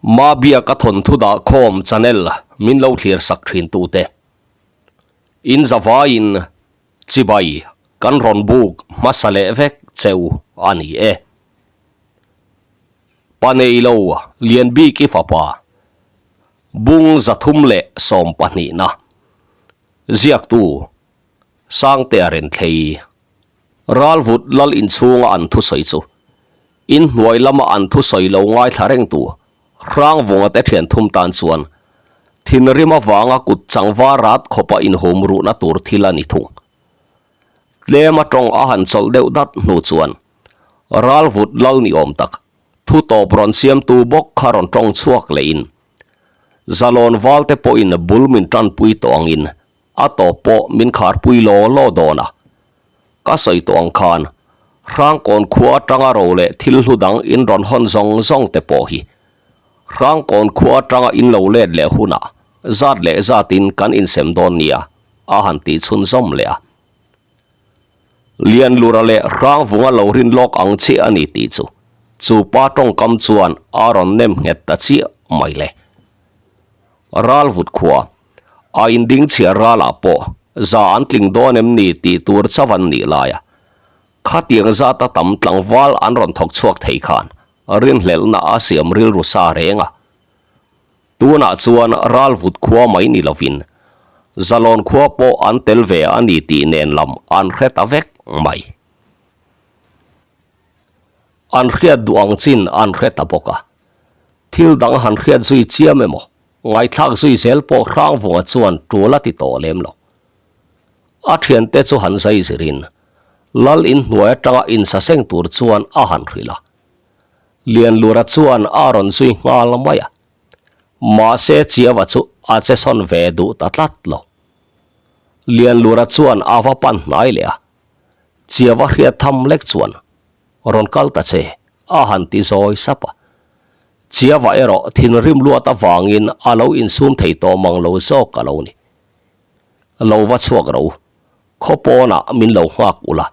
Mabiaka thawnthu dah khawm channel min lo thlir sak thin tute. In zavaiin chibai kan rawn buk hmasa leh vek cheu a ni e. Pa neilo Lianbiki fapa Bung 312 na ziaktu Sangtea Renthlei Ralvut lal inchhunga an thusawi chu inhnuai lama an thusawi lo ngaithla rengtu Hrangvunga te thian thum tan chuan thinrim avanga kut changva rat khawpa inhum ruhna tur thil a ni thung. Tlem a tawng a han chawlh deuh dat hnu chuan Ralvut lal ni awm tak thu tawp rawn siamtu bawk kha rawn tawng chhuak lehin Zalawn valte pawhin bul min tanpui tawh angin a tawp pawh min kharpui law law dawn a. Ka sawi tawh ang khan Hrangkawn khua atanga ro leh thil hlu dang in rawn hawn zawng zawng te pawh hi Hrangkawn khua atanga in lo let leh hunah zat leh zatin kan insem dawn nia a han tih chhunzawm leh a. Lianlura leh Hrangvunga lo rin lawk ang chiah a ni tih chu chu pa tawngkam chuan a rawn nem nghet ta chiah mai le. Ralvut khua a inding chhiar ralah pawh za an tling dawn em ni tih tur chauh an nih lai a, khatiang zata tam tlangval an rawn thawk chhuak thei khan rinhlelhna a siam rilru sa reng a. Tunah chuan Ralvut khua mai ni lovin Zalawn khua pawh an tel ve a ni tih nen lam an hre ta vek mai. An hriat duh ang chin an hre ta bawk a. Thil dang han hriat zui chiam emaw, ngaithlak zui zel pawh Hrangvunga chuan tul a ti tawh lem lo. A thiante chu han zai zirin Lal inhnuai atanga insaseng tur chuan a han hrilh a. Lianlura chuan a rawn zui nghal mai a, mahse Chiava chu a che sawn ve duh ta tlat lo. Lianlura chuan a va pan hnai leh a, Chiava hriat tham lek chuan rawn kal ta che a han ti zawi sap a. Chiava erawh thinrim luat avangin a lo insum thei tawh mang lo zawk a lo ni. Lo va chhuak ro, khaw pawnah min lo nghak ula.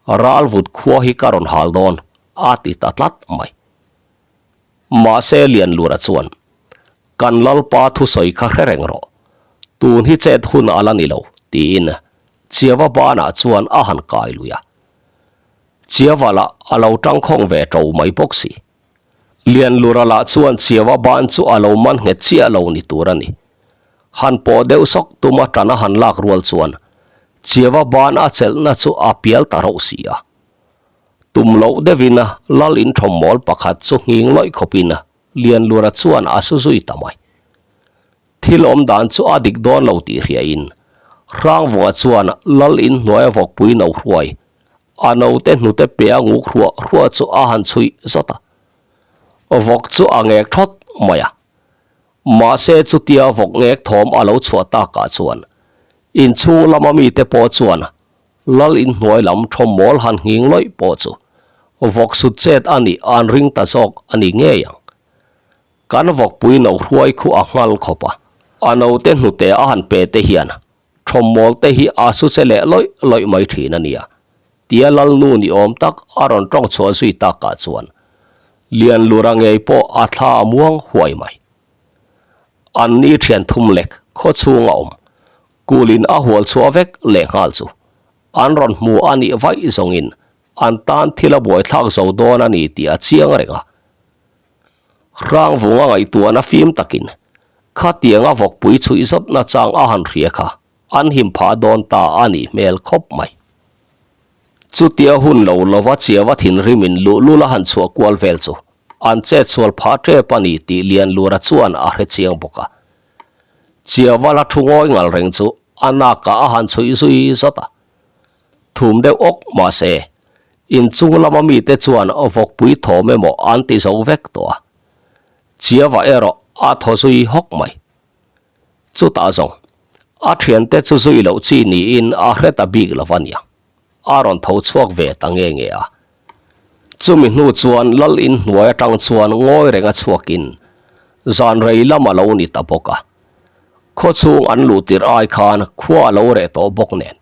Ralvut khua hi ka rawn hal dawn, a ti ta tlat mai. Mahse Lianlura chuan, Kan Lalpa thusawi kha hre reng rawh, tun hi chet hun a la ni lo, tiin Chiava banah chuan a han kai lui a. Chiava lah a lo tangkhawng ve to mai bawk si. Lianlura lah chuan Chiava ban chu a lo man nghet chiah lo ni tur a ni. Han pawh deuh sawk tuma tan a han lak rual chuan Chiava ban a chelhna chu a pial ta rauh si a. Tum loh deuhin lal in thawmmawl pakhat chu nghing lawih khawpin Lianlura chuan a su zui ta mai. Thil awm dan chu a dik dawn lo tih hriain Hrangvunga chuan lal in hnuaia vawkpui no hruai a naute hnute pe a nguk hruah hruah chu a han chhuih zawt a. Vawk chu a ngek thawt mai a. Mahse chutia vawk ngek thawm a lo chhuah takah chuan inchhung lama mite pawh chuan lal inhnuai lam thawmmawl han nghing lawih pawh chu vawk sut chet a nih an ring ta zawk a ni ngei ang. Kan vawkpui no hruai khu a nghal khawp a, a naute hnute a han pe te hian thawmmawl te hi a su che leh lawih lawih mai thin a nia, tia Lalnu ni awm tak a rawn tawng chhuah zui takah chuan Lianlura ngei pawh a thla a muang huai mai. An ni thian thum lek khaw chhung a awm, kulin a hual chhuah vek leh nghal chu an rawn hmu a nih vaih zawngin an tan thil a buaithlak zo dawn a ni tih a chiang reng a. Hrangvunga ngaihtuahna fim takin khatianga vawkpui chhuih zawtna chang a han hria kha an him phah dawn ta a nih hmel khawp mai. Chutia hun lo lova chiava thinrimin luhlul a han chhuah kual vel chu an chetsual phah tep a ni tih Lianlura chuan a hre chiang bawk a. Chiava la thu ngawi ngal reng chu a nakah a han chhuih zui zawt a. Thum deuh awk mahse inchung lama mite chuan vawkpui thawm emaw an ti zo vek tawh a. Chiava erawh a thaw zui hawk mai. Chutah zawng, a thiante chu zui loh chi niin a hre ta bik lo va nia, a rawn tho chhuak ve ta nge nge a. Chumi hnu chuan lal in hnuai atang chuan ngawi renga chhuakin zan rei lam a lo ni ta bawk a. Khaw chhung an luh tirh ai khan khua a lo reh tawh bawk nen,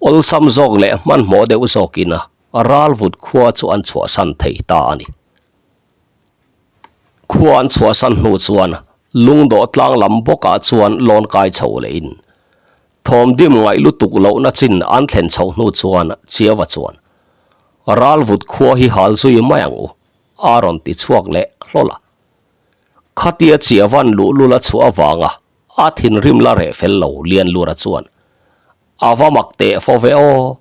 awlsam zawk leh hmanhmawh deuh zawkin ralvut khua chu an chhuahsan thei ta a ni. Khua an chhuahsan hnu chuan lungdawh tlang lam bawkah chuan lawn kai chho lehin thawmdim ngaih lutuk lohna chin an thlen chhoh hnu chuan Chiava chuan Ralvut khua hi hal zui mai ang u a rawn ti chhuak leh hlawl a. Khatia Chiavan luhlul a chhuah avanga a thinrim la reh fel lo Lianlura chuan A va mak teh fo ve aw,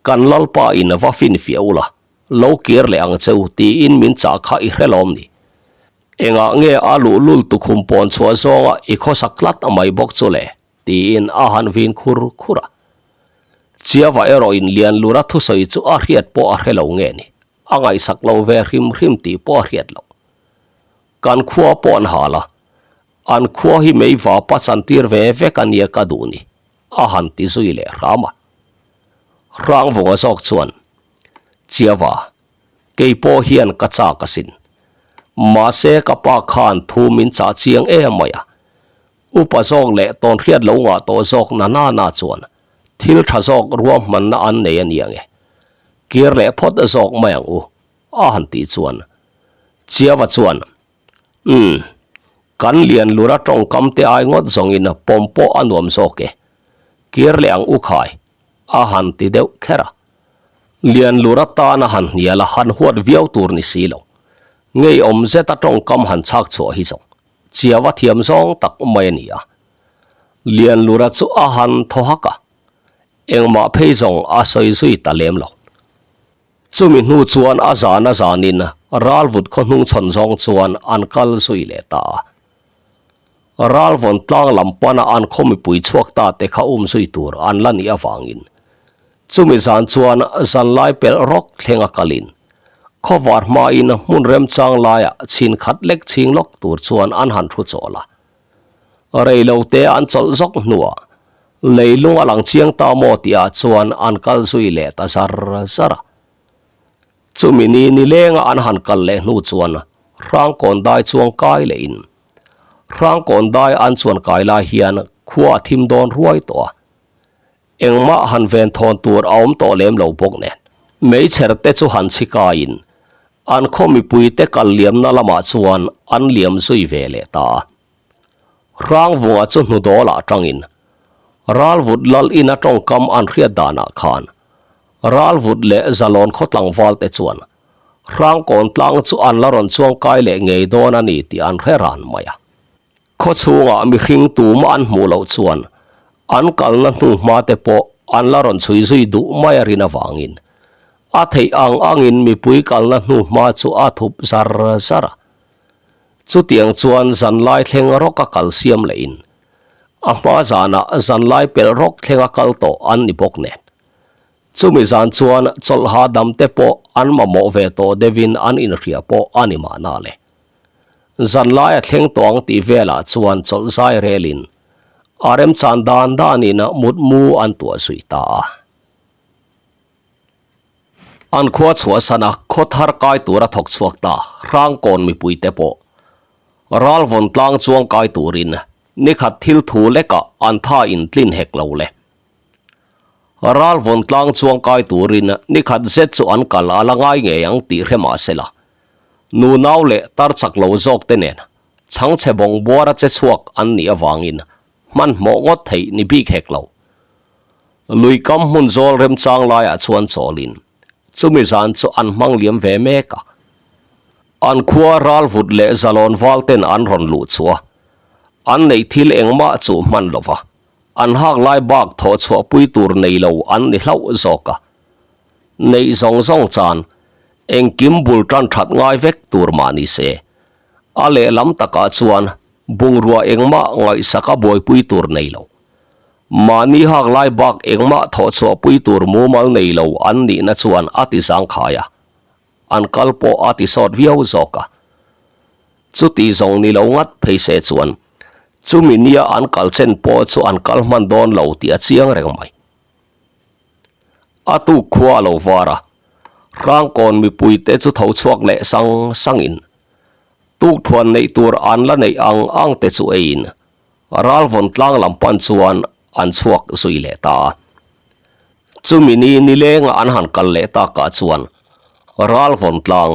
kan Lalpa in va finfiah ula, lo kir leh ang cheu tiin min chah kha i hre lawm ni. Engah nge a luhlul tukhum pawn chhuah zawnga i khawsak tlat mai bawk chu le? tiin a han vin khur khur a. Chiava erawhin Lianlura thusawi chu a hriat pawh a hre lo nge ni, a ngaihsak lo ve hrim hrim tih pawh a hriat loh. Kan khua pawh an hal a, an khua hi meiva pa chantir ve vek a nia ka duh ni, a han ti zui leh hram a. Hrangvunga zawk chuan, Chiava, kei pawh hian ka chak asin. Mahse ka pa khan thu min chah chiang em mai a. Upa zawk leh tawnhriat lo ngah tawh zawk na na na chuan thil tha zawk ruahmanna an nei a nia nge. Kir leh phawt zawk mai ang u, a han tih chuan Chiava chuan, Umm, kan lian lura tawngkam te ai ngawt zawngin pawm pawh a nuam zawk e. Kir leh ang u khai, a han ti deuh kher a. Lian lura tan a han hnial a, han huat viau tur ni si lo. Ngeiawm zeta tawngkam han chhak chhuah hi zawng Chiava thiam zawng tak mai a ni a. Lian lura chu a han thaw hak a, engmah phei zawng a sawi zui ta lem lo. Chumi hnu chuan a zan a zanin Ralvut khaw hnung chhawn zawng chuan an kal zui leh ta a. Ralvawn tlang lam pana an khaw mipui chhuak ta te kha um zui tur an la nih avangin chumi zan chuan zanlai pelh rawk thleng a kalin khawvar hmain hmun remchang laiah chhin khat lek chhing lawk tur chuan an han thu chawl a. Rei lo te an chawlh zawk hnuah leilung a lang chiang ta maw tihah chuan an kal zui leh ta zar zar a. Chumi ni nilenga an han kal leh hnu chuan Hrangkawn dai chuang kai lehin Hrangkawn dai an chuan kai lai hian khua a thim dawn ruai tawh a. Engmah han ven thawn tur a awm tawh lem lo bawk nen. Meichher te chu han chhi kaiin an khaw mipui te kal liamna lamah chuan an liam zui ve leh ta a. Hrangvunga chu hnudawl ah tangin Ralvut lal ina tawngkam an hriat danah khan Ralvut leh Zalawn khaw tlangval te chuan Hrangkawn tlang chu an la rawn chuang kai leh ngei dawn a ni tih an hre ran mai a. Khaw chhungah mihring tumah an hmuh loh chuan an kalna hnu hma te pawh an la rawn chhui zui duh mai a rin avangin a theih ang angin mipui kalna hnu hma chu a thup zar zar a. Chutiang chuan zanlai thleng rawka kal siam lehin a hma zanah zanlai pelh rawk thlenga kal tawh an ni bawk nen. Chumi zan chuan chawlh hahdam te pawh an mamawh ve tawh deuhin an inhria pawh a ni mahna le. Zanlai a thleng tawh ang tih velah chuan chawlh zai relin a remchan dan danin mutmu an tuah zui ta a. An khua chhuahsana khaw thar kai tura thawk chhuak ta Hrangkawn mipuite pawh Ralvawn tlang chuang kai turin nikhat thil thu lekah an tha intlin hek lo le. Ralvawn tlang chuang kai turin nikhat zet chu an kal a la ngai ngei ang tih hre mah se la, nunau leh tar chak lo zawk te nen chhangchhe bawng buara che chhuak an nih avangin hmanhmawh ngawt theih ni bik hek lo. Lui kam hmun zawl remchang laiah chuan chawlin chumi zan chu an hmang liam ve mek a. An khua Ralvut leh Zalawn val ten an rawn luh chhuah a, an neih thil engmah chu hman lo va, an hak lai bak thawh chhuah pui tur nei lo an ni hlauh zawk a. Neih zawng zawng chan engkim bul tan that ngai vek tur mah ni se, a lehlam takah chuan bungrua engmah ngaihsaka buaipui tur nei lo. Mahni hak lai bak engmah thawh chhuah pui tur mumal nei lo an nihna chuan a ti zangkhai a, an kal pawh a ti sawt viau zawk a. Chuti zawng ni lo ngat phei se chuan chumi nia an kal chen pawh chu an kal hman dawn lo tih a chiang reng mai. A tuk khua a lo var a, Hrangkawn mipuite chu tho chhuak leh sang sangin tukthuan neih tur an la neih ang ang te chu eiin Ralvawn tlang lam pan chuan an chhuak zui leh ta a. Chumi ni nilenga an han kal leh takah chuan Ralvawn tlang.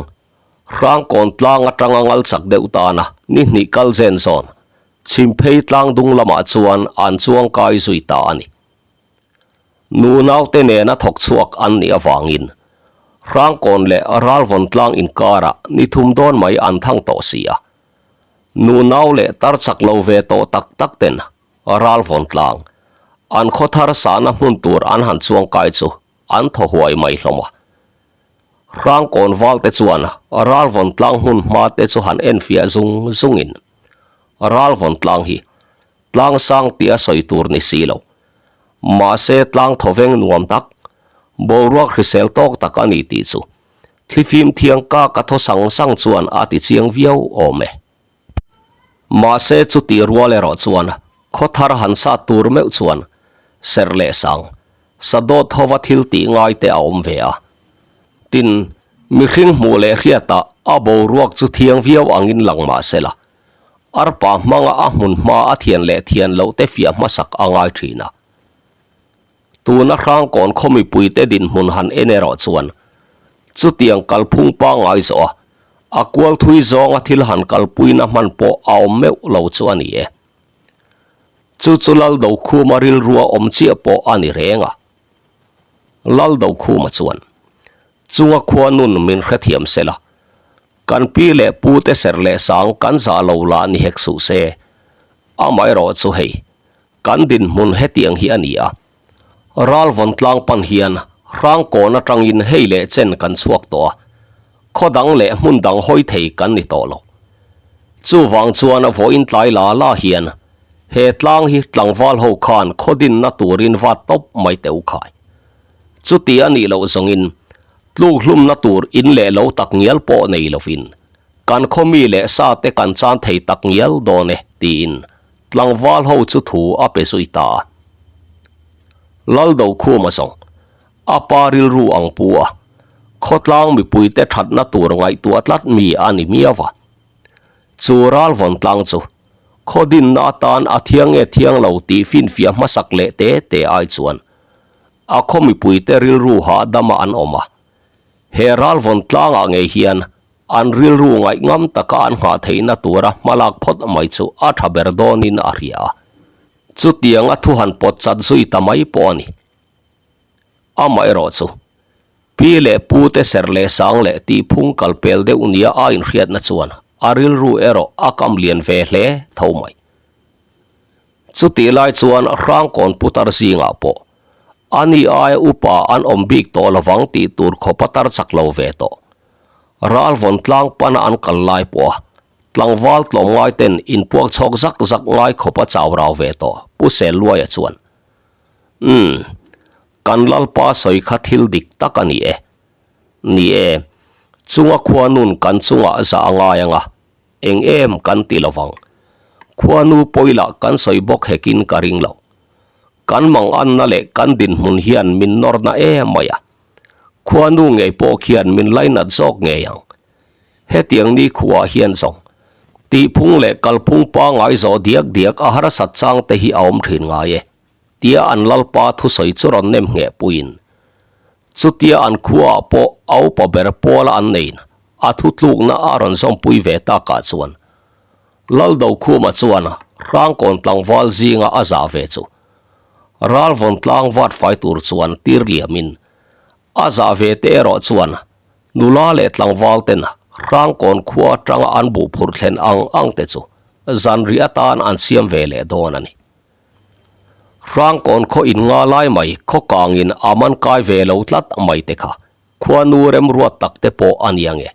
Hrangkawn tlang atanga ngal chak deuh tana ni hnih kal zen zawn Chhimphei tlang dung lamah chuan an chuang kai zui ta a ni. Nunaute nena thawk chhuak an nih avangin Hrangkawn leh Ralvawn tlang inkarah ni thum dawn mai an thang tawh si a. Nunau leh tar chak lo ve tawh tak tak ten Ralvawn tlang an khaw thar sahna hmun tur an han chuang kai chu an thaw huai mai hlawm a. Hrangkawn valte chuan Ralvawn tlang hmun hma te chu han enfiah zung zungin Ralvawn tlang hi tlang sang tia sawi tur ni si lo. Mahse tlang thawveng nuam tak, boruak hrisel tawk tak a ni tih chu thlifim thiang kak a thaw sang sang chuan a ti chiang viau awm e. Mahse chuti rual erawh chuan khaw thar han sat tur meuh chuan serh leh sang, sadawt hova thil tih ngai te a awm ve a. Tin, mihring hmuh leh hriatah a boruak chu thiang viau angin lang mah sela, arpa hmanga a hmun hma a thian leh thian loh te fiah hmasak a ngai thin a. Tuna Hrangkawn khaw mipuite dinhmun han en erawh chuan chutiang kalphung pangngai zawh a, a kual thui zawnga thil han kalpuina hman pawh a awm meuh lo chu a ni e. Chu chu Laldokhuma rilrua awm chiah pawh a ni reng a. Laldokhuma chuan chunga khua nun min hrethiam se la, kan pi leh pute serh leh sang kan zah lo lah ni hek suh se, amaherawh chu hei Kan dinhmun hetiang hi a ni a, Ralvawn tlang pan hian Hrangkawn atangin hei leh chen kan chhuak tawh a, khaw dang leh hmun dang hawi thei kan ni tawh lo. Chuvang chuan vawiin tlai la la hian he tlang hi tlangval ho khan khaw dinna turin vat tawp mai teh u khai. Chuti a nih loh zawngin tluk hlumna tur in leh lo tak ngial pawh nei lovin kan khaw mi leh sa te kan chan thei tak ngial dawn e tiin Tlangval ho chu thu a pe zui ta a. Laldokhuma zawng, a pa rilru ang pu a, khawtlang mipuite thatna tur ngaihtuah tlat mi a ni miau a. Chu Ralvawn tlang chu khaw dinna atan a thiang nge thiang lo tih finfiah hmasak leh te te ai chuan a khaw mipuite rilru hahdama an awm a. He Ralvawn tlangah ngei hian An rilru ngaihngam taka an nghah theihna tura hmalak phawt mai chu a tha ber dawnin a hria a. Chutianga thu han pawt chat zui ta mai pawh a ni. Amaherawh chu, pi leh pu te serh leh sang leh tihphung kal pel deuh nia a inhriatna chuan a rilru erawh a kam lian ve hle tho mai. Chutih lai chuan Hrangkawn putar zingah pawh ani aia upa an awm bik tawh lovang tih tur khawpa tar chak lo ve tawh. Ralvawn tlang pana an kal lai pawha tlangval tlawmngai ten inpuak chhawk zak zak ngai khawpa chau rau ve tawh Pu Selluaia chuan, Umm, kan Lalpa sawi kha thil dik tak a ni e. Ni e, chunga khuanun kan chungah zah a ngai ang a, Eng em kan ti lovang. Khuanu pawilah kan sawi bawk hekin ka ring lo. Kan manganna leh kan dinhmun hian min nawrna em mai a. Khuanu ngei pawh khian min lainat zawk ngei ang. Hetiang ni khuaah hian zawng, tihphung leh kalphung pangngai zawh diak diak a harsat chang te hi a awm thin ngai e, tia an Lalpa thusawi chu rawn nem ngheh puiin. Chutia an khuaah pawh a upa ber pawla an neiin A thutlukna a rawn zawmpui ve takah chuan Laldokhuma chuan Hrangkawn tlangval zinga a zah ve chu Ralvawn tlang vat fai tur chuan tir liamin a zah ve te erawh chuan nula leh tlangval ten Hrangkawn khua atanga an buh phurh thlen ang ang te chu zanriah atan an siam ve leh dawn a ni. Hrangkawn khaw in nga lai mai khaw kangin a man kai ve lo tlat mai te kha Khuanu remruat tak te pawh a ni ange.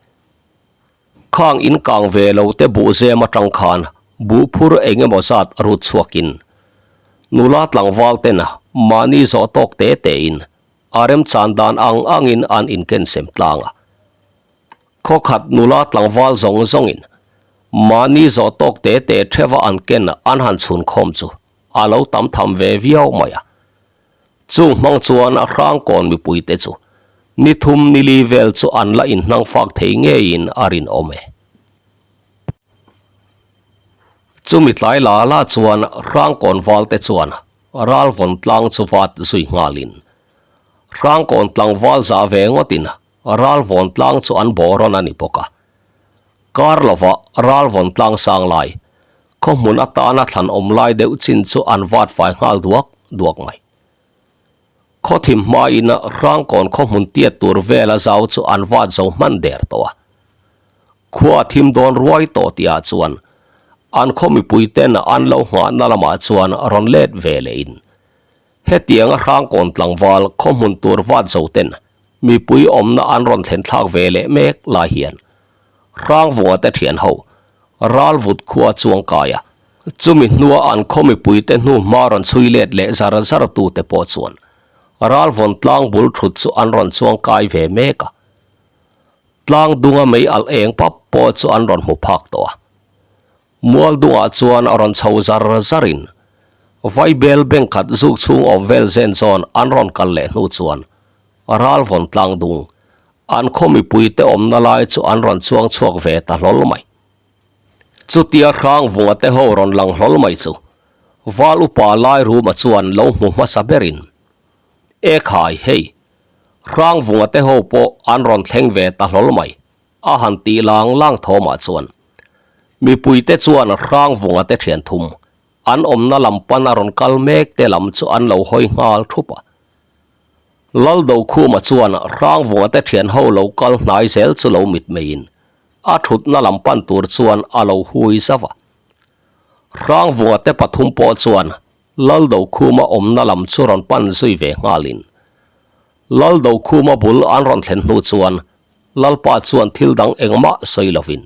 Khang in kang ve lo te buh zem atang khan buh phur eng emaw zat rut chhuakin nula tlangval ten mahni zawh tawk te tein a remchan dan ang angin an inkensem tlang a. Khawkhat nula tlangval zawng zawngin mahni zawh tawk te te theva an ken an han chhun khawm chu a lo tam tham ve viau mai a. Chung hmang chuan a hrangkawn mipuite chu ni thum ni li vel chu an la inhnang fak thei ngeiin a rinawm e. Chumi tlai la la chuan hrangkawn valte chuan Ralvawn tlang chu vat zui nghalin hrangkawn tlangval zah ve ngawtin Ralvawn tlang chu an bawh rawn a ni bawk a. Kar lovah ral vawn tlang sang lai, khaw hmun atana thlan awm lai deuh chin chu an vat fai nghal duak duak mai. Khaw thim hmain Hrangkawn khaw hmun tiat tur vela zau chu an vat zo hman der tawh a. Khua a thim dawn ruai tawh tihah chuan an khaw mipui ten an lo nghahna lamah chuan rawn let ve lehin hetianga Hrangkawn tlangval khaw hmun tur vat zo ten mipui awmna an rawn thlen thlak ve leh mek lai hian Hrangvunga te thian ho Ralvut khua chuang kai a, chumi hnua an khaw mipui te hnu hma rawn chhui let leh zar zar tu te pawh chuan Ralvawn tlang bul thut chu an rawn chuang kai ve mek a. Tlang dunga mei alh eng pap pawh chu an rawn hmu phak tawh a. Mual dungah chuan a rawn chho zar zarin Vaibel bank khat zuk chhung awm vel zen zawn an rawn kal leh hnu chuan Ralvawn tlang dung an khaw mipuite awmna lai chu an rawn chuang chhuak ve ta hlawl mai. Chutia Hrangvunga te ho rawn lang hlawl mai chu Val upa Lairuma chuan lo hmu hmasa berin, E khai hei, Hrangvunga te ho pawh an rawn thleng ve ta hlawl mai, a han tih lang lang thawmah chuan mipuite chuan Hrangvunga te thian thum an awmna lam pan a rawn kal mek te lam chu an lo hawi nghal thup a. Laldokhuma chuan Hrangvunga te thian ho lo kal hnai zel chu lo mitmeiin a thutna lam pan tur chuan a lo hui zauh a. Hrangvunga te pathum pawh chuan Laldokhuma awmna lam chu rawn pan zui ve nghalin Laldokhuma bul an rawn thlen hnu chuan Lalpa chuan thil dang engmah sawi lovin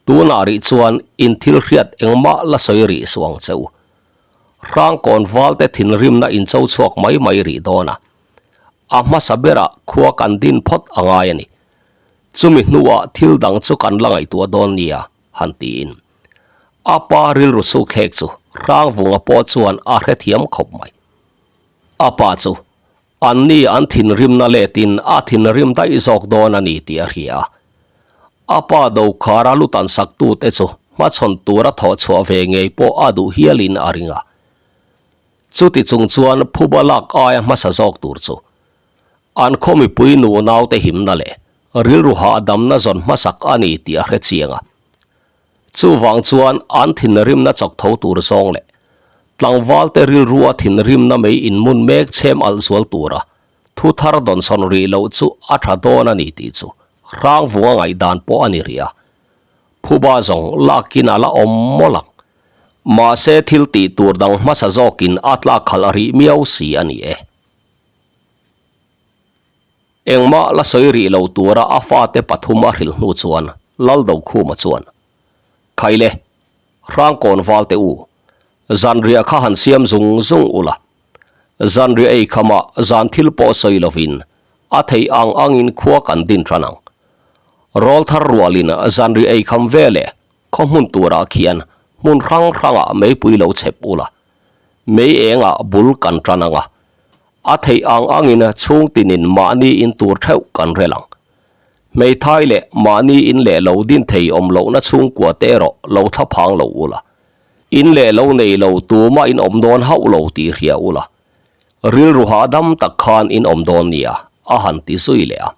tunah rih chuan in thil hriat engmah la sawi rih suh ang che u. Hrangkawn valte thinrimna in cho chhuak mai mai rih dawn a, a hmasa berah khua kan din phawt a ngai a ni. Chumi hnuah thil dang chu kan la ngaihtuah dawn nia, han tiin. A pa rilru sukthlek chu Hrangvunga pawh chuan a hrethiam khawp mai. A pa chu anni an thinrimna letin a thinrim daih zawk dawn a ni tih a hria a. A pa Dokhara lutan saktute chu hmachhawn tura thawh chhuah ve ngei pawh a duh hialin a ring a. Chuti chung chuan phuba lak aia hmasa zawk tur chu an khaw mipui nu naute himna leh rilru hahdamna zawn hmasak a ni tih a hre chiang a. Chuvang chuan an thinrimna chawk tho tur zawng leh tlangvalte rilrua thinrimna mei inmun mek chhem alh zual tura thu thar dawnsawn rih loh chu a tha dawn a ni tih chu Hrangvunga ngaihdan pawh a ni rih a. Phuba zawng lakin a la awm mawlh ang. Mahse thil tih tur dang hmasa zawkin a tlak khalh rih miau si a ni e. Engmah la sawi rih lo tura a fate pathum a hrilh hnu chuan Laldokhuma chuan, Khaile, Hrangkawn valte u, zanriah kha han siam zung zung ula. Zanriah ei khamah zan thil pawh sawi lovin a theih ang angin khua kan din tan ang. Rawlthar rualin zanriah ei kham veleh khaw hmun turah khian hmun hrang hrangah meipui lo chhep ula, mei engah bul kan tan ang a, A theih ang angin chhung tinin mahni in tur theuh kan rel ang. Hmeithai leh mahni in leh lo din thei awm lohna chhungkua te erawh lo thla phang lo ula. In leh lo nei lo tumah in awm dawn hauh lo tih hria ula. Rilru hahdam tak khan in awm dawn nia, a han ti zui leh a.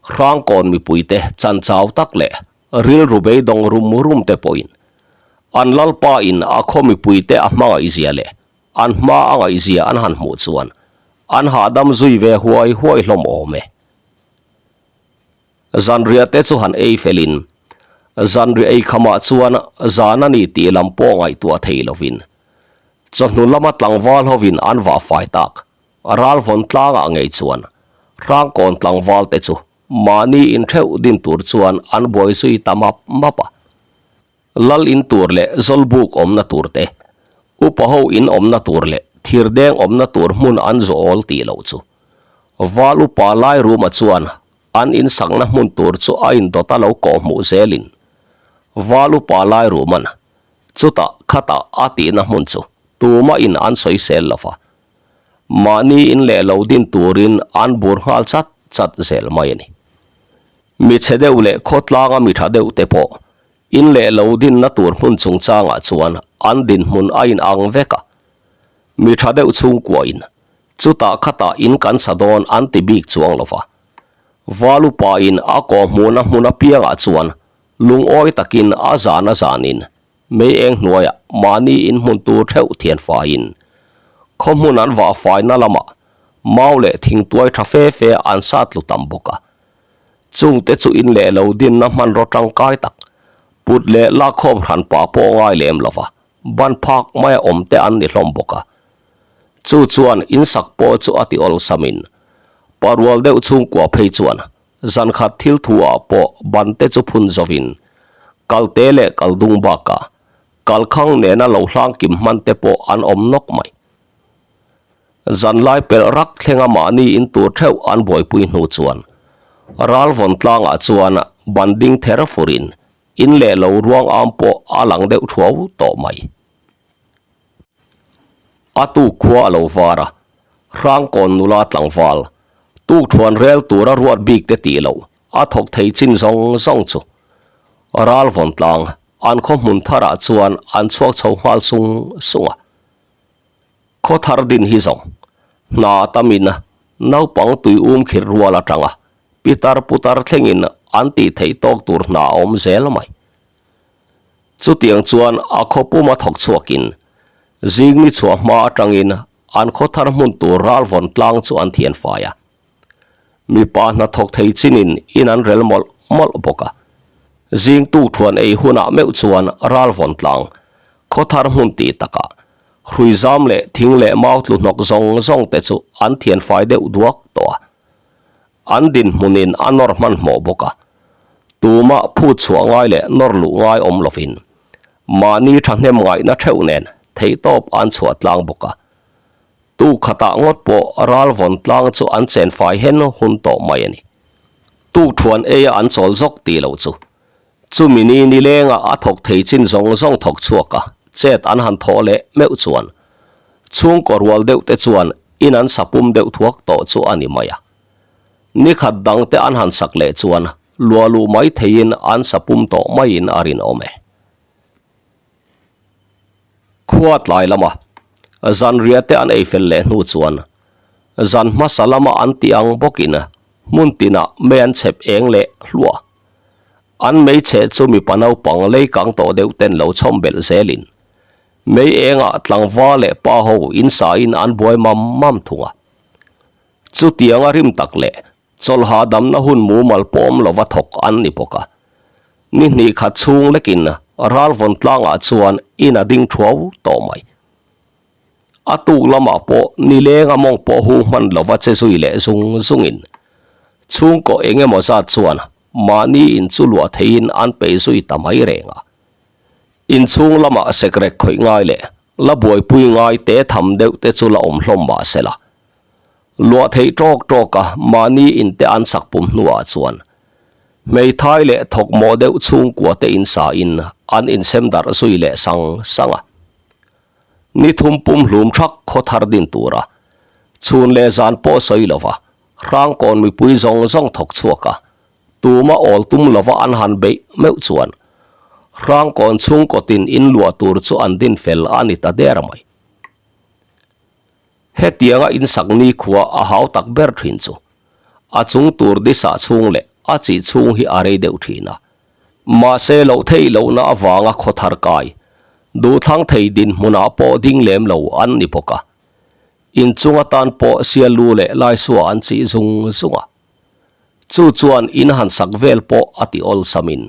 Hrangkawn mipuite chanchau tak leh rilru beidawng rum rum te pawhin an Lalpa in a khaw mipuite a hmangaihzia leh An hma a ngaihzia an han hmuh chuan an hahdam zui ve huai huai hlawm awm e. Zanriah te chu han ei felin zanriah ei khamah chuan zan a ni tih lam pawh ngaihtuah thei lovin chawhnu lama tlangval hovin an vah fai tak Ralvawn tlangah ngei chuan Hrangkawn tlangval te chu mahni intheuh din tur chuan an buai zui ta map map a. Lal in tur leh Zawlbuk awmna tur te, upa ho in awmna tur leh thirdeng awmna tur hmun an zawl tih loh chu. Val upa Lairuma chuan an in sakna hmun tur chu a indawt a lo kawh hmuh zelin Val upa Lairuma'n chutah khatah a tihna hmun chu tumah in an sawisel lo va, mahni in leh lo din turin an bur nghal chat chat zel mai a ni. Mi chhe deuh leh khawtlanga mi tha deuh te pawh In leh lo dinna tur hmun chungchangah chuan an dinhmun a inang vek a. Mi tha deuh chhungkuain chutah khatah in kan sa dawn an ti bik chuang lo va. Valupain a kawhhmuhna hmun apiangah chuan Lungawi takin a zan a zanin mei eng hnuaiah mahni inhmun tur theuh thian faiin khaw hmun an vah faina lamah mau leh thingtuai tha fe fe an sat tlu tam bawk a. Chungte chu in leh lo dinna hmanraw tangkai tak put leh lakkhawm hran pah pawh ngai lem lova ban phak maia awm te an ni hlawm bawk a. Chu chuan insak pawh chu a ti awlsamin parual deuh chhungkua phei chuan Zan khat thil thu ah pawh ban te chu phun zo in kal te leh kal dung bakah kal khang nena lo hlang kim hman te pawh an awm nawk mai. Zan lai pelh rak thlenga mahni in tur theuh an buaipui hnu chuan ral vawn tlangah chuan ban ding ther furin in leh lo ruang am pawh a lang deuh thuau tawh mai. A tuk khua a lo var a, Hrangkawn nula tlangval, tukthuan rel tura ruat bik te tih loh a thawk thei chin zawng zawng chu ral vawn tlang an khaw hmun tharah chuan an chhuak chho nghal sung sung a. Khaw thar din hi zawng hna tamin naupang tui um khirh rual atanga pitar putar thlengin an tih theih tawk tur hna a awm zel mai. Chutiang chuan a khaw puma thawk chhuakin zing ni chhuah hma atangin an khaw thar hmun tur ral vawn tlang chu an thian fai a. Mipa hna thawk thei chinin in an rel mawlh mawlh bawk a. Zing tukthuan ei hunah meuh chuan ral vawn tlang khaw thar hmun tih takah hrui zam leh thing leh mau tlu hnawk zawng zawng te chu an thian fai deuh duak tawh a. An dinhmunin a nawr hmanhmawh bawk a, tumah phut chhuah ngai leh nawr luh ngai awm lovin mahni thahnem ngaihna theuh nen theihtawp an chhuah tlang bawk a. Tu khatah ngawt pawh ral vawn tlang chu an chen fai hen hun tawh mai a ni. Tukthuan eia an chawl zawk tih loh chu chumi ni nilenga a thawk thei chin zawng zawng thawk chhuak a, chet an han thawh leh meuh chuan chhungkaw rual deuh te chuan in an sa pum deuh thuak tawh chu a ni mai a. Ni khat dang te an han sak leh chuan luah luh mai theiin an sa pum tawh maiin a rinawm e. Khua tlai lama zanriah te an ei fel leh hnu chuan zan hmasa lama an tih ang bawkin hmun tinah mei an chhep eng leh hluah. An meichhe chu mipa naupang lei kang tawh deuh ten lo chhawm belh zelin Mei engah tlangval leh pa ho in sa in an buai mam mam thung a. Chutianga rim tak leh chawlha damna hun mumal pawm lova thawk an ni bawk a. Ni hnih khat chhung lekin ral vawn tlangah chuan in a ding thuau tawh mai. A tuk lamah pawh nilenga mawng pawh hu hman lova che zui leh zung zungin chhungkaw eng emaw zat chuan mahni in chu luah theihin an peih zui ta mai reng a. Inchhung lamah sekrek khawih ngai leh la buaipui ngai te tham deuh te chu la awm hlawm mah se la. Luah theih tawk tawk a mahni in te an sak pum hnuah chuan hmeithai leh thawkmawh deuh chhungkua te in sa in an insem darh zui leh sang sang a. Ni thum pum hlum thak khaw thar din tura chhun leh zan pawh sawi lova Hrangkawn mipui zawng zawng thawk chhuak a Tuma awl tum lova an han beih meuh chuan Hrangkawn chhungkawtin in luah tur chu an din fel a ni ta der mai. Hetianga in sak nikhua a hau tak ber thin chu a chung tur disa chhung leh a chih chhung hi a rei deuh thin a. Mahse loh theih lohna avanga khaw thar kai duhthlang thei dinhmunah pawh ding lem lo an ni bawk a. Inchung atan pawh sial lu leh laisua an chih zung zung a. Chu chuan in han sak vel pawh a ti awlsamin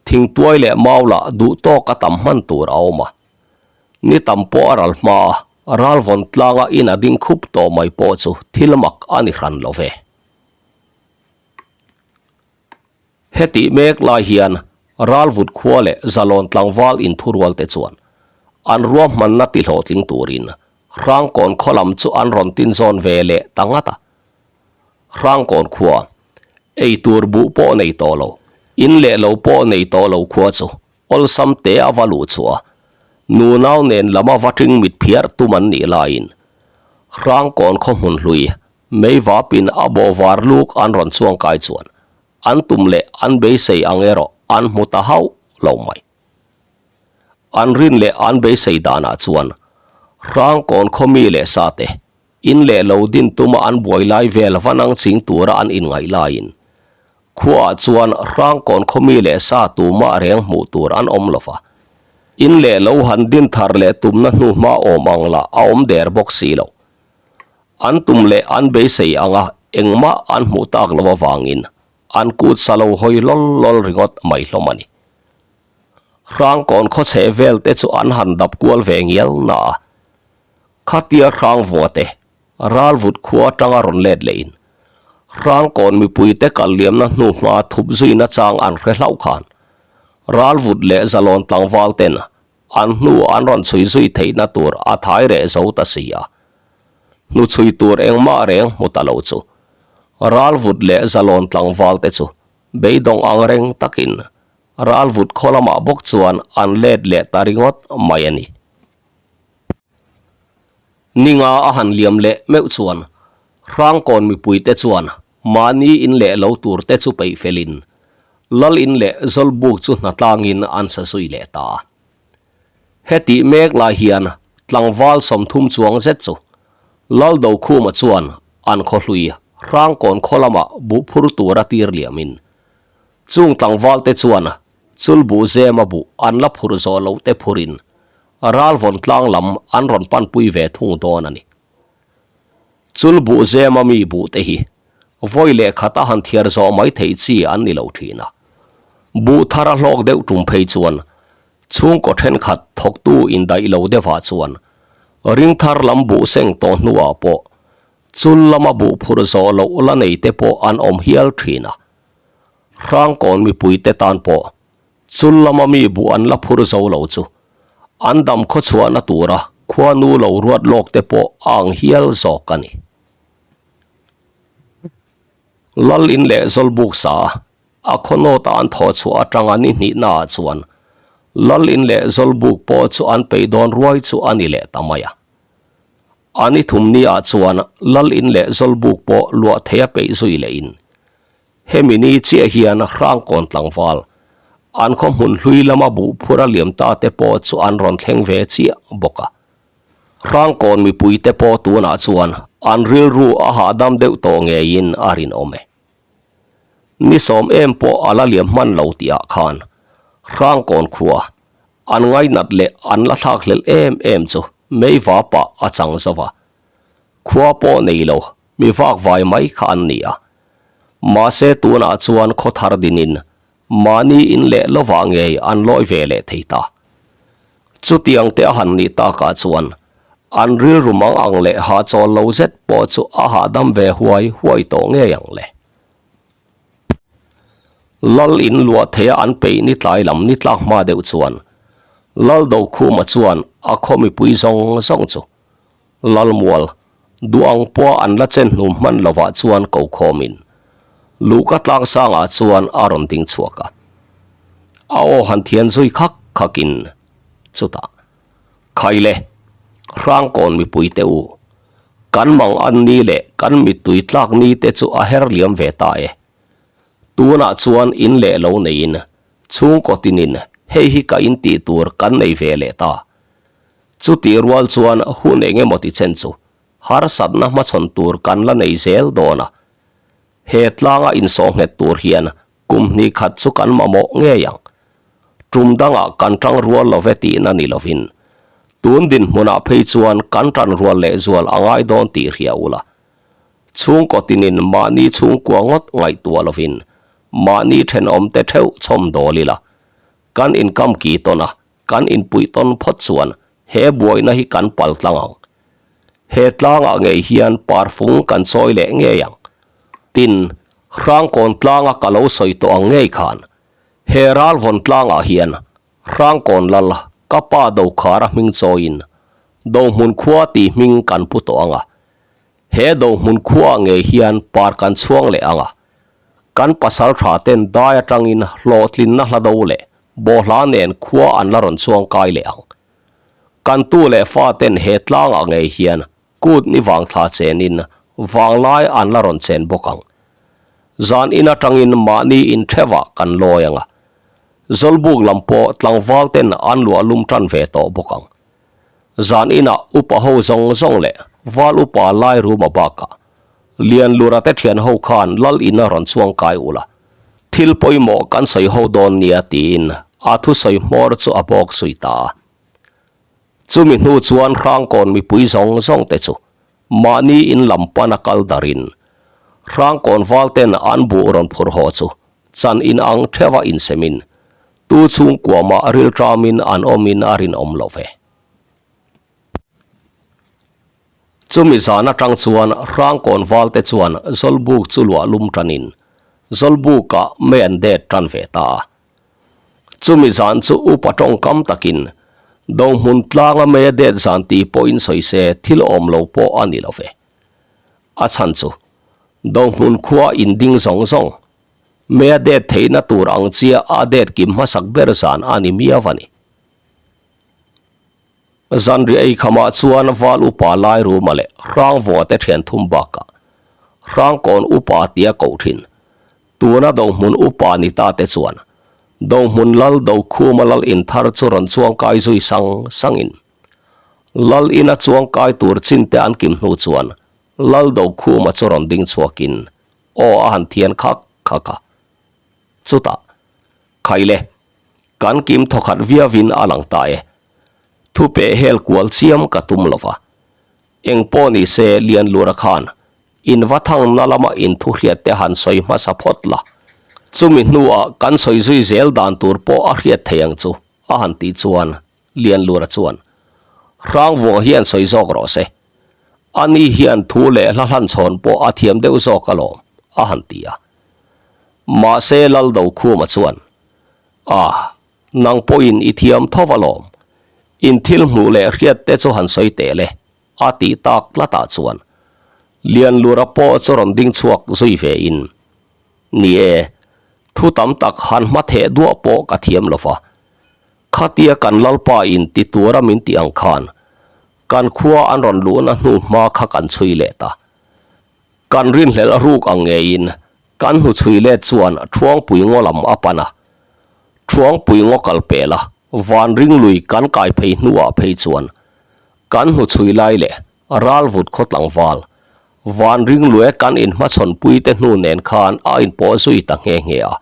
thingtuai leh mau lah duh tawk a tam hman tur a awm a. Ni tam pawh a ral hma a, ral vawn tlanga in a ding khup tawh mai pawh chu thil mak a ni hran lo ve. Hetih mek lai hian Ralvut khua leh Zalawn tlangval inthurual te chuan an ruahmanna tihlawhtling turin Hrangkawn khaw lam chu an rawn tin zawn ve leh ta ngat a. Hrangkawn khua, ei tur buh pawh nei tawh lo, in leh lo pawh nei tawh lo khua chu awlsam te a va luh chhuah a, nunau nen lama va ṭing mit phiar tum an nih laiin Hrangkawn khaw hmun hlui mei vapin a bawh var luk an rawn chuang kai chuan an tum leh an beisei ang erawh an hmu ta hauh lo mai. An rin leh an beisei danah chuan Hrangkawn khaw mi leh sa te In leh lo din tuma an buai lai vel va nang ching tura an inngaih laiin. khuaah chuan Hrangkawn khaw mi leh sa tumah reng hmuh tur an awm lo va. In leh lo han din thar leh tumna hnuhma awm ang lah a awm der bawk si lo. An tum leh an beisei anga engmah an hmuh tak loh avangin an kut sa lo hawi lawl lawl ringawt mai hlawm a ni. Hrangkawn khaw chheh vel te chu an han dap kual ve ngial na a, khatia Hrangvunga te Ralvut khua atanga rawn let lehin Hrangkawn mipuite kal liamna hnuhma thup zuina chang an hre hlauh khan Ralvut leh Zalawn tlangval ten an hnu an rawn chhui zui theihna tur a thai reh zo ta si a. Hnuchhui tur engmah reng hmu ta lo chu Ralvut leh Zalawn tlangval te chu beidawng ang reng takin Ralvut khaw lamah bawk chuan an let leh ta ringawt mai a ni. Ninga a han liam leh meuh chuan Hrangkawn mipuite chuan mahni in leh lo tur te chu peih felin Lal in leh Zawlbuk chu hnatlangin an sa zui leh ta. Hetih mek lai hian tlangval 30 chuang zet chu Lal Dokhuma chuan an khaw hlui Hrangkawn khaw lamah buh phur tura tir liamin chung tlangval te chuan Chulbuh zema buh an la phur zawh loh te phurin Ralvawn tlang lam an rawn panpui ve thung dawn a ni. Chulbuh zema mi buh te hi vawi leh khat a han thiar zawh mai theih chi an ni lo thin a. Buh thar a hlawk deuh tum phei chuan chhungkaw thenkhat thawktu indaih lo deuhah chuan ring thar lam buh seng tawh hnuah pawh chul lama buh phur zawh loh la nei te pawh an awm hial thin a. Hrangkawn mipuite tan pawh chul lama mi buh an la phur zo lo chu an dam khawchhuahna tura khuanu lo ruat lawk te pawh a ang hial zawk a ni. Lal in leh Zawlbuk sa a khaw nawta an thawh chhuah atanga ni hnihnaah chuan Lal in leh Zawlbuk pawh chu an peih dawn ruai chu a ni leh ta mai a. A ni thum niah chuan Lal in leh Zawlbuk pawh luah theia peih zui lehin Hemi ni chiah hian Hrangkawn tlangval, an khaw hmun hlui lama buh phur a liam ta te pawh chu an rawn thleng ve chiah bawk a. Hrangkawn mipui te pawh tunah chuan an rilru a hahdam deuh tawh ngeiin a rinawm e. Ni sawm em pawh a la liam hman lo tihah khan Hrangkawn khua an ngainat leh an la thlakhlelh em em chu meiva pah a chang zo va. Khua pawh nei lo, mi vak vai mai kha an ni a. Mahse tunah chuan khaw thar dinin mahni in leh lovah ngei an lawi ve leh thei ta. Chutiang te a han nih takah chuan an rilru mang ang leh hahchawl lo zet pawh chu a hahdam ve huai huai tawh ngei ang le. Lal in luah theia an peih ni tlai lam ni tlak hma deuh chuan Lal Dokhuma chuan a khaw mipui zawng zawng chu Lalmual, duh ang pawha an la chen hnum hman lovah chuan ko khawmin Luhka tlangsangah chuan a rawn ding chhuak a. A aw han thian zui khak khakin chutah, Khaile, Hrangkawn mipui te u, kan mang an ni leh kan mittui tlak ni te chu a her liam ve ta e. Tunah chuan in leh lo neiin chhungkaw tinin hei hi ka in tih tur kan nei ve leh ta. Chutih rual chuan hun eng emaw ti chen chu harsatna hmachhawn tur kan la nei zel dawn a, he tlanga insawh nghet tur hian kum hnih khat chu kan mamawh ngei ang. Tum dangah kan tang rual lo ve tihna ni lovin tun dinhmunah phei chuan kan tan rual lehzual a ngai dawn tih hria ula. Chhungkaw tinin mahni chhungkua ngawt ngaihtuah lovin mahni thenawmte theuh chhawm dawl ila kan inkam ki tawn a, Kan inpuih tawn phawt chuan he buaina hi kan pal tlang ang. He tlangah ngei hian parfung kan chawi leh ngei ang. Tin, Hrangkawn tlanga ka lo sawi tawh ang ngei khan, he Ralvawn tlangah hian Hrangkawn lal ka pa Dokhara hming chawiin Dohmun khua tih hming kan pu tawh ang a. He Dohmun khuaah ngei hian par kan chhuang leh ang a. Kan pasal tha ten dai atangin hlawhtlinna hla do leh Bawhhla nen khua an la rawn chuang kai leh ang. Kan tu leh fa ten he tlangah ngei hian kut ni vang thla chenin vanglai an la rawn chen bawk ang. Zan in atangin mahni in thevah kan lawi ang a. Zawlbuk lam pawh tlangval ten an luah lum tan ve tawh bawk ang. Zan inah upa ho zawng zawng leh val upa lai ruma bakah Lianlura te thian ho khan lal in a rawn chuang kai ula. Thil pawimawh kan sawi ho dawn nia tiin a thusawi hmawr chu a bawk zui ta a. Chumi hnu chuan Hrangkawn mipui zawng zawng te chu mahni in lam pana kal darin Hrangkawn val ten an buh rawn phur haw chu chan in ang theuha insemin tu chhungkua mah rilṭamin an awmin a rinawm lo ve. Chumi zan atang chuan Hrangkawn valte chuan Zawlbuk chu luah lum tanin Zawlbukah mei an det tan ve ta a. Chumi zan chu upa tawngkam takin Dohmun tlanga mei a det zan tih pawhin sawi se thil awm lo pawh a ni lo ve. A chhan chu Dohmun khua inding zawng zawng mei a det theihna tur ang chia a det kim hmasak ber zan a ni miau a ni. Zanriah ei khamah chuan Val Upa Lairuma leh Hrangvua te thian thum bakah Hrangkawn Upa tia koh thin. Tuna Dohmun Upa ni ta te chuan Dohmun Lal Dokhuma Lal inthar chu rawn chuangkai zui sang sangin Lal ina chuangkai tur chin te an kim hnu chuan Lal Dokhuma chu rawn ding chhuakin aw a han thian khak khak a. Chutah, Khaile, kan kim thawkhat viauin a lang ta e. Thupe hel kual chiam ka tum lo va. Eng pawh ni se Lianlura khan in va thangna lama in thu hriat te han sawi hmasa phawt la. Chumi hnuah kan sawi zui zel dan tur pawh a hriat thei ang chu a han tih chuan Lianlura chuan Hrangvua hian sawi zawk rawh se. Ani hian thu leh hla hlanchhawn pawh a thiam deuh zawk alawm a han ti a. Mahse Laldokhuma chuan A, nang pawhin i thiam tho alawm. In thil hmuh leh hriat te chu han sawi teh le, a tih tak tlatah chuan Lianlura pawh chu rawn ding chhuak zui ve in, Ni e, thu tam tak han hma theh duah pawh ka thiam lo va. Khatia kan Lalpa in ti tura min tih ang khan kan khua an rawn luhna hnu hma kha kan chhui leh ta. Kan rinhlelh ruk ang ngeiin kan hnuchhui let chuan Thuangpui ngaw lam a pan a. Thuangpui ngaw kal pel a, van ring lui kan kai phei hnuah phei chuan kan hnuchhui lai leh ralvut khaw tlangval van ring luia kan inhmachhawnpui te hnu nen khan a inpawh zui ta nghe nghe a.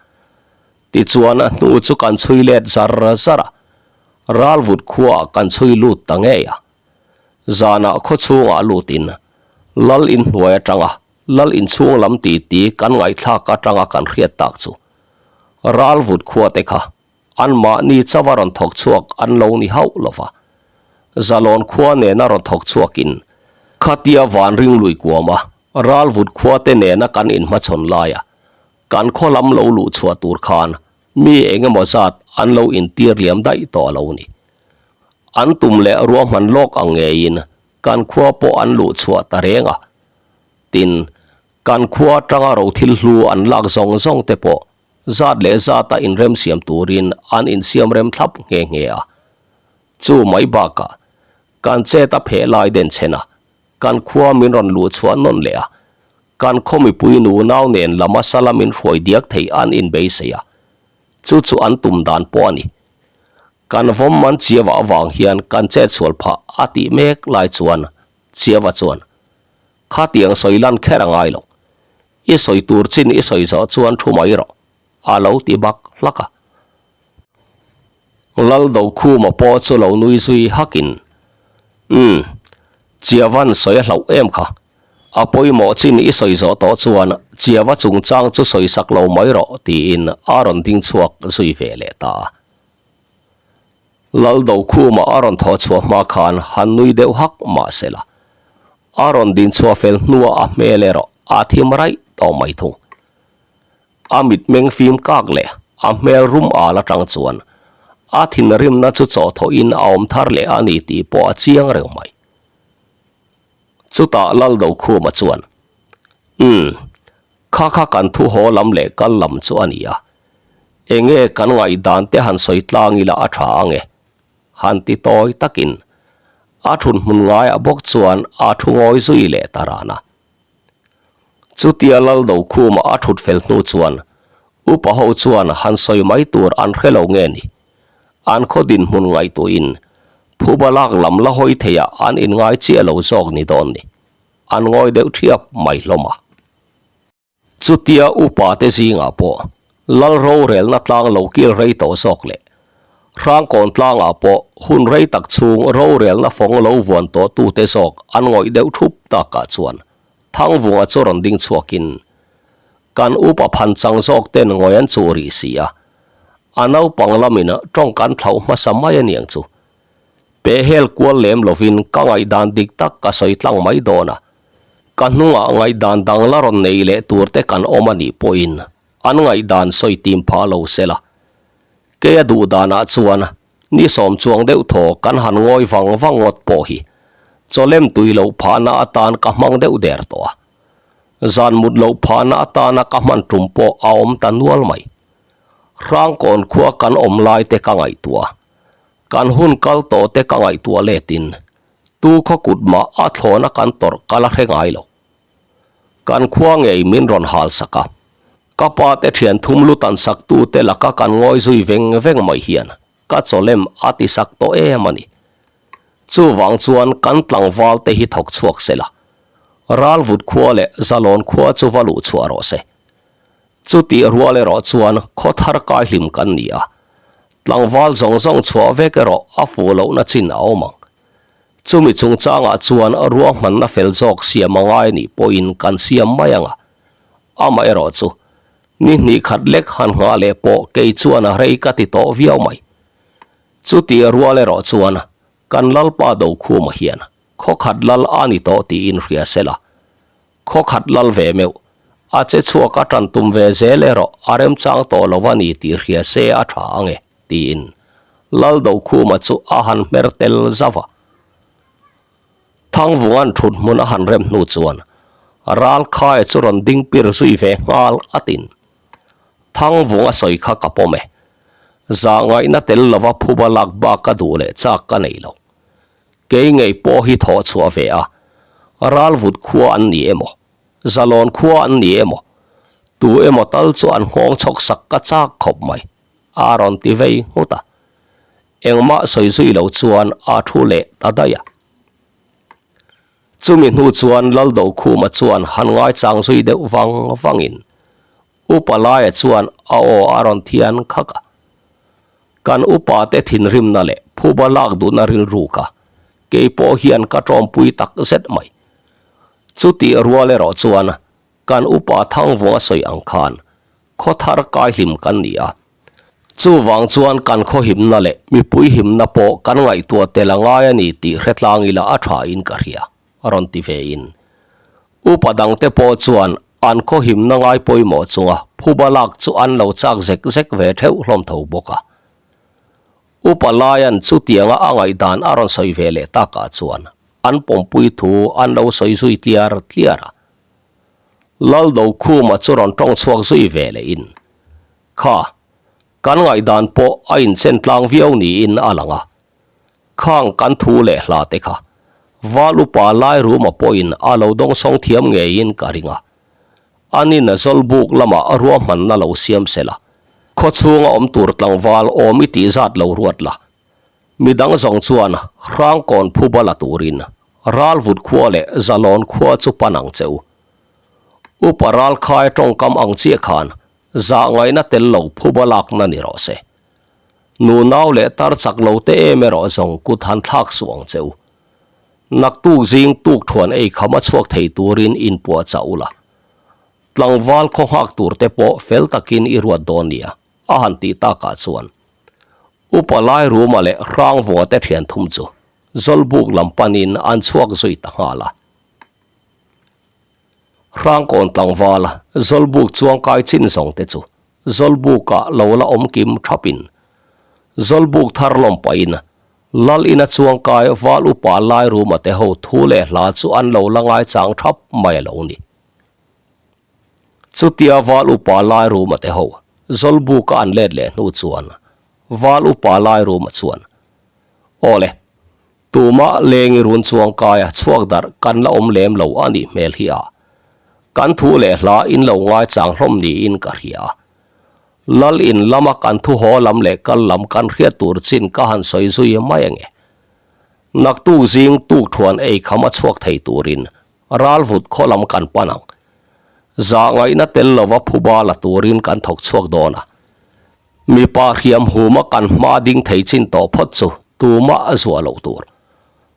Tichuan a hnu chu kan chhui let zar zar a, ralvut khuaah kan chhui lut ta ngei a. Zanah khaw chhungah lutin Lal inhnuai atanga Lal inchhung lam titi kan ngaihthlak atanga kan hriat tak chu Ralvut khua te kha anmahni chauha rawn thawk chhuak an lo ni hauh lo va. Zalawn khua nena rawn thawk chhuakin khatia van ringlui kuama Ralvut khua te nena kan inhmachhawn laia kan khaw lam lo luh chhuah tur khan Mi eng emaw zat an lo intir liam daih tawh a lo ni. An tum leh ruahman lawk ang ngeiin kan khua pawh an luh chhuah ta reng a. Tin, kan khua atanga ro thil hlu an lak zawng zawng te pawh zat leh zata inremsiam turin an insiam rem thlap nghe nghe a. Chu mai bakah kan chet a pheh lai den chhen a, kan khua min rawn luh chhuah nawn leh a, Kan khaw mipui nu nau nen lama sala min hruai diak thei an inbeisei a, chu chu an tum dan pawh a ni. Kan vawm man Chiava avang hian kan chetsual phah a tih mek lai chuan Chiava chuan, Khatiang sawi lan kher a ngai lo. I sawi tur chin i sawi zawh chuan thu mai rawh, a lo ti bak hlak a. Laldokhuma pawh chu lo nui zui hakin, Umm, Chiavan sawi a hlauh em kha. A pawimawh chin i sawi zawh tawh chuan Chiava chungchang chu sawi sak lo mai rawh, tiin a rawn ding chhuak zui ve leh ta a. Laldokhuma a rawn thawh chhuah hma khan han nui deuh hak mah se la, a rawn din chhuah fel hnuah a hmel erawh a thim raih tawh mai thung. A mitmeng fim kak leh a hmel rum al atang chuan a thinrimna chu chawhthawhin a awm thar leh a ni tih pawh a chiang reng mai. Chutah Laldokhuma chuan, Umm, kha kha kan thu haw lam leh kal lam chu a ni a, enge kan ngaihdan te han sawi tlang ila a tha ang e, han ti tawi takin a thunhmun ngaiah bawk chuan a thu ngawi zui leh ta ran a. Chutia Laldokhuma a thut fel hnu chuan upa ho chuan han sawi mai tur an hre lo nge ni? An khaw dinhmun ngaihtuahin phuba lak lam la hawi theiah an inngai chiah lo zawk ni dawn ni. An ngawi deuh thiap mai hlawm a. Chutia upa te zingah pawh. Lal rorelna tlang lo kil rei tawh zawk leh Hrangkawn tlangah pawh hun rei tak chhung rorelna fawng lo vuan tawh tute zawk an ngawih deuh thup takah chuan Thangvunga chu rawn ding chhuakin kan upa phan chang zawk ten ngawi an chuh rih si a, a naupang lamin tawng kan thlauh hmasa mai a niang chu. Pehhel kual lem lovin ka ngaihdan dik tak ka sawi tlang mai dawn a, ka hnungah ngaihdan dang la rawn nei leh tur te kan awm a nih pawhin an ngaihdan sawi tim phah lo se la. Keia duh danah chuan ni sawm chuang deuh thaw kan han ngawi vang vang ngawt pawh hi chawlem tui loh phahna atan ka hmang deuh der tawh a. Zan mut loh phahna atana ka hman tum pawh a awm ta nual mai. Hrangkawn khua kan awm lai te ka ngaihtuah a, kan hun kal tawh te ka ngaihtuah letin tu khaw kut mah a thlawna kan tawrh ka la hre ngai lo. Kan khua ngei min rawn hal sak a, ka pa te thian thum lu tan sak tu te laka kan ngawi zui veng veng mai hian ka chawlem a ti sak tawh em a ni. Chuvang chuan kan tlangval te hi thawk chhuak se la, Ralvut khua leh Zalawn khua chu va luh chhuah rawh se. Chutih rual erawh chuan khaw thar kai hlim kan ni a, tlangval zawng zawng chhuah vek erawh a fuh lohna chin a awm ang. Chumi chungchangah chuan ruahmanna fel zawk siam a ngai nih pawhin kan siam mai ang a, amaherawh chu ni hnih khat lek han nghah leh pawh kei chuan a rei ka ti tawh viau mai. Chutih rual erawh chuan kan Lalpa Dokhuma hian khaw khat lal a ni tawh tiin hria se la, khaw khat lal ve meuh, a che chhuak a tan tum ve zel erawh a remchang tawh lo a ni tih hria se a tha ang e, tiin Lal Dokhuma chu a han hmer tel zauh a. Thangvunga'n thut hmun a han rem hnu chuan Ralkhaia chu rawn ding pir zui ve nghal a tin. Thangvunga sawi kha ka pawm e. Zahngaihna tel lova phuba lak bak ka duh leh chak ka nei lo. Kei ngei pawh hi thawh chhuah ve a, Ralvut khua an ni emaw, Zalawn khua an ni emaw, tu emaw tal chu an nghawng chhawk sak ka chak khawp mai, a rawn ti vei nghut a. Engmah sawi zui lo chuan a thu leh ta daih a. Chumi hnu chuan Laldokhuma chuan han ngaichang zui deuh vang vangin Upa Laia chuan a aw a rawn thian khak a. Kan upa te thinrimna leh phuba lak duhna rilru kha kei pawh hian ka tawmpui tak zet mai. Chutih rual erawh chuan kan upa Thangvunga sawi ang khan khaw thar kai hlim kan ni a. Chuvang chuan kan khaw himna leh mipui himna pawh kan ngaihtuah tel a ngai a ni tih hre tlang ila a tha in ka hria. a rawn ti ve in. Upa dangte pawh chuan an khaw himna ngai pawimawh chunga phuba lak chu an lo chak zek zek ve theuh hlawm tho bawk a. Upa Laian chutianga a ngaihdan a rawn sawi ve leh takah chuan an pawmpui thu an lo sawi zui tliar tliar a. Laldokhuma chu rawn tawng chhuak zui ve leh in, Kha, kan ngaihdan pawh a inchen tlang viau niin a lang a. Khang kan thu leh hla te kha Val upa Lairuma pawhin a lo dawngsawng thiam ngeiin ka ring a. Anin a Zawlbuk lamah ruahmanna lo siam se la, khaw chhunga awm tur tlangval awm i tih zat lo ruat la. Midang zawng chuan Hrangkawn phuba la turin Ralvut khua leh Zalawn khua chu pan ang che u. Upa Ralkhai tawngkam ang chiah khan zahngaihna tel lo phuba lakna ni rawh se. Nunau leh tar chak lo te em erawh zawng kut han thlak suh ang che u. Naktuk zing tuk thuan ei kham a chhuak thei turin inpuah chah ula. Tlangval khaw nghak tur te pawh fel takin i ruat dawn nia, a han tih takah chuan Upa Lairuma leh Hrangvua te thian thum chu Zawlbuk lam panin an chhuak zui ta nghal a. Hrangkawn tlangval Zawlbuk chuangkai chin zawng te chu Zawlbukah lo la awm kim thapin Zawlbuk thar lawm pahin Lal ina chuangkai Val Upa Lairuma te ho thu leh hla chu an lo la ngaichang thap mai a lo ni. Chutia Val Upa Lairuma te ho Zawlbuka an let leh hnu chuan Val Upa Lairuma chuan, Awle, Tumah lengi run chuangkaia chhuak darh kan la awm lem lo a nih hmel hi a. Kan thu leh hla in lo ngaichang hlawm niin ka hria. Lal in lama kan thu haw lam leh kal lam kan hriat tur chin ka han sawi zui mai ange. Naktuk zing tuk thuan ei kham a chhuak thei turin ralvut khaw lam kan pan ang. Zahngaihna tel lova phuba la turin kan thawk chhuak dawn a. Mipa hriam huma kan hma ding thei chin tawh phawt chu tumah a zuah loh tur.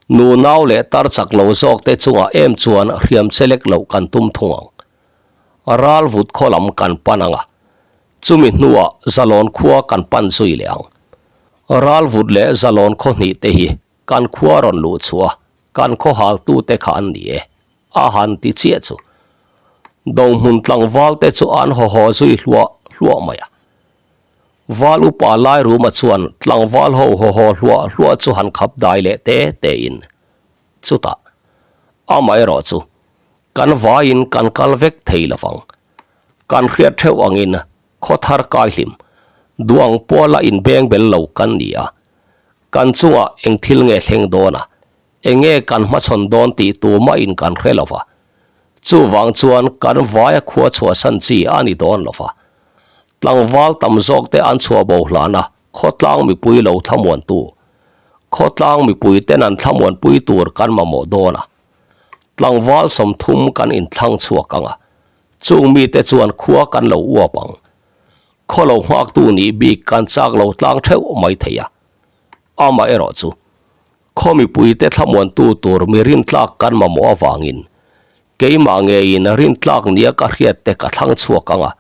Nunau leh tar chak lo zawk te chungah em chuan hriam chelek loh kan tum thung ang. Ral vut khaw lam kan pan ang a, chumi hnuah Zalawn khua kan pan zui leh ang. Ral vut leh Zalawn khaw hnih te hi kan khua rawn luh chhuah a, kan khaw haltute kha an ni e, a han ti chiah chu. Dohmun tlangval te chu an haw haw zui hluah hluah mai a. Val upa Lairuma chuan tlangval ho haw haw hluah hluah chu han khap dai leh te te in. Chutah, amaherawh chu, kan vaiin kan kal vek thei lo vang. Kan hriat theuh angin khaw thar kai hlim, duang puala inbeng bel lo kan ni a. Kan chungah eng thil nge thleng dawn a, eng nge kan hmachhawn dawn tih tumahin kan hre lo va. Chuvang chuan kan vaia khua chhuahsan chi a ni dawn lo va. Tlangval tam zawkte an chhuah bo hlan a, Khawtlang mipui lo thlamuantu, Khawtlang mipui ten an thlamuanpui tur kan mamawh dawn a, tlangval 30 kan inthlang chhuak ang a, chung mite chuan khua kan lo uap ang. Khaw lo nghaktu nih bik kan chak lo tlang theuh mai thei a. Amaherawh chu, khaw mipuite thlamuantu tur mi rintlak kan mamawh avangin keimah ngeiin rintlak nia ka hriatte ka thlang chhuak ang a,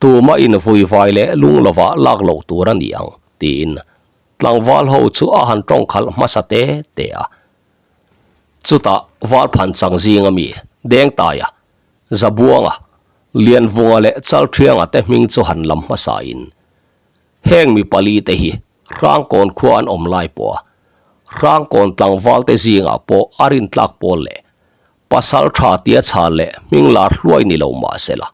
Tuma invuivai leh lung lovah lak loh tur a ni ang, tiin tlangval ho chu a han tawng khalh hmasa te te a. Chutah Valphan chang zinga mi Dengtaia, Zabuanga, Lianvunga leh Chalthianga te hming chu han lam hmasain, Heng mi pali te hi Hrangkawn khua an awm lai pawh a, Hrangkawn tlangval te zingah pawh a rintlak pawl leh Pasal tha tia chhal leh hming lar hluai ni lo mah se la,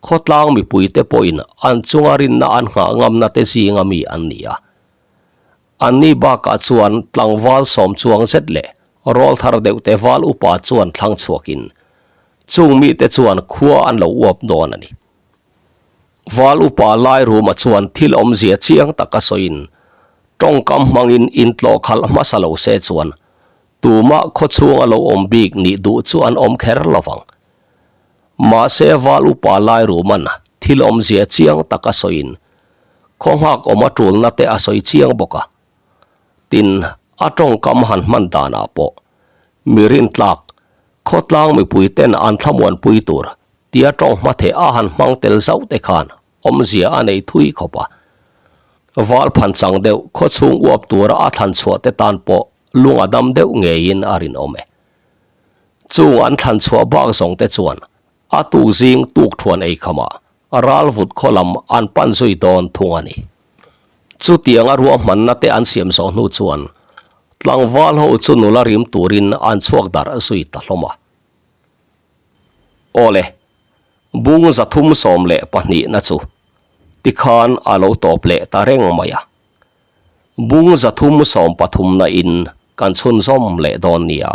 khawtlang mipuite pawhin an chunga rinna an nghah ngamna te zinga mi an ni a. Anni bakah chuan tlangval sawm chuang zet leh rawlthar deuhte val upa chuan thlang chhuakin chung mite chuan khua an lo uap dawn a ni. Val upa Lairuma chuan thil awmzia chiang taka sawiin tawngkam hmangin intlawh khalh hmasa lo se chuan Tumah khawchhunga lo awm bik nih duh chu an awm kher lo vang. Mahse Val upa Lairuman thil awmzia chiang tak a sawiin khaw nghak awm a tulna te a sawi chiang bawk a. Tin, a tawngkam han hman danah pawh mi rintlak, khawtlang mipui ten an thlamuanpui tur tia tawng hmatheh a han hmang tel zauh te khan awmzia a nei thui khawp a. Val phan chang deuh khawchhung uap tura a thlan chhuah te tan pawh lung a dam deuh ngeiin a rinawm e. Chung an thlan chhuah bak zawng te chuan a tuk zing tuk thuan ei khamah ral vut khaw lam an pan zui dawn thung a ni. Chutianga ruahmanna te an siam zawh hnu chuan tlangval ho chu nula rim turin an chhuak darh zui ta hlawm a. Awle, bung 312 na chu tikhan a lo tawp leh ta reng mai a. Bung 313 na in kan chhunzawm leh dawn nia.